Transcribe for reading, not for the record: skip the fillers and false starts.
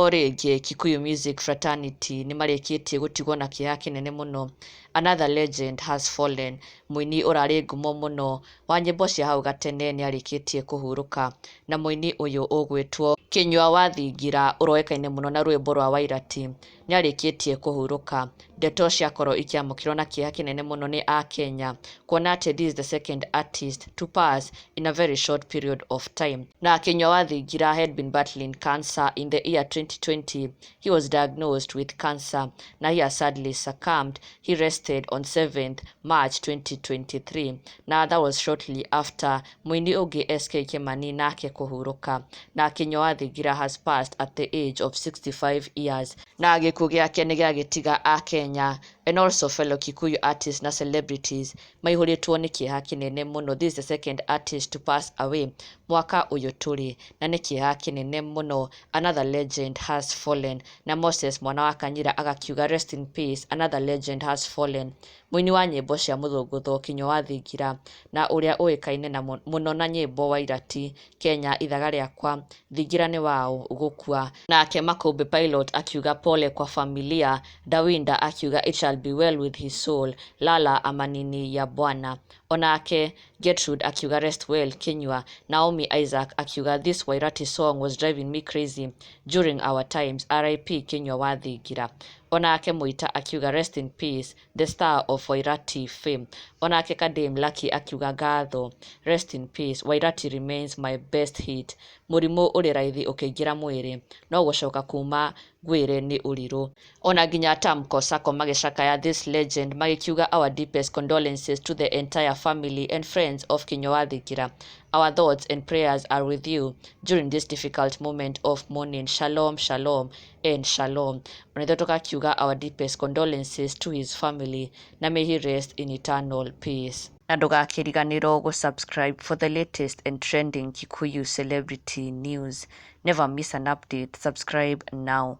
O rĩngĩ Kikuyu Music Fraternity nĩ marĩkĩtie gũtigwo na kĩeha kĩnene mũno. Another legend has fallen. Mũini ũrarĩ ngumo mũno wa nyĩmbo cia hau gatene nĩ arĩkĩtie kũhurũka. Na mũini ũyũ ũgwĩtwo Kĩnyua wa Thingira ũroĩkaine mũno na rwĩmbo rwa Wairati nĩ arĩkĩtie kũhurũka. Ndeto ciakorwo ikĩamũkĩrwo na kĩeha kĩnene mũno nĩ akenya kuona atĩ this is the second artist to pass in a very short period of time. Na Kĩnyua wa Thingira had been battling cancer. In the year 2020 he was diagnosed with cancer na he has sadly succumbed. He rested on 7th March 2023, na that was shortly after mũini ũngĩ SK Kimani nake kũhurũka. Na Kĩnyua wa Thingira has passed at the age of 65 years, na gĩkuũ gĩake nĩ gĩagĩtiga akenya and also fellow Kikuyu artists na celebrities maihũrĩtwo nĩ kĩeha kĩnene mũno. This is the second artist to pass away mwaka ũyũ tũrĩ, na nĩ kĩeha kĩnene mũno. Another legend has fallen. Na Moses mwana wa Kanyira agakiuga, "Rest in peace, another legend has fallen." Mũini wa nyĩmbo cia mũthũngũtho Kĩnyua wa Thingira na ũrĩa ũĩkaine na mũno na nyĩmbo Wairati, Kenya, Ithaga Rĩakwa, Thingira nĩ wao gũkua. Nake Makũmbĩ Pilot akiuga, "Pole kwa familia." Dawinda akiuga, "It shall be well with his soul, lala amanini ya Bwana." Onake Gertrude akiuga, "Rest well, Kinyua." Naomi Isaac akiuga, "This Wairati song was driving me crazy during our times. RIP Kinyua wa Thingira." Onake Mũita akiuga, "Rest in peace, the star of Wairati fame." Onake Kadem Lucky akiuga, "Ngatho, rest in peace, Wairati remains my best hit. Mũrimũ ũrĩ raithi ũkĩingĩra mwĩrĩ no gũcoka kuma ngwĩre nĩ ũrirũ." Ona nginya Tamko Sacco magĩcakaya this legend magĩkiuga, "Our deepest condolences to the entire family and friends of Kinyua wa Thingira. Our thoughts and prayers are with you during this difficult moment of mourning. Shalom, shalom and shalom." Ona ithuĩ tũgakiuga our deepest condolences to his family na may he rest in eternal peace. Na ndũgakĩriganĩrwo gũ-subscribe for the latest and trending Kikuyu celebrity news. Never miss an update. Subscribe now.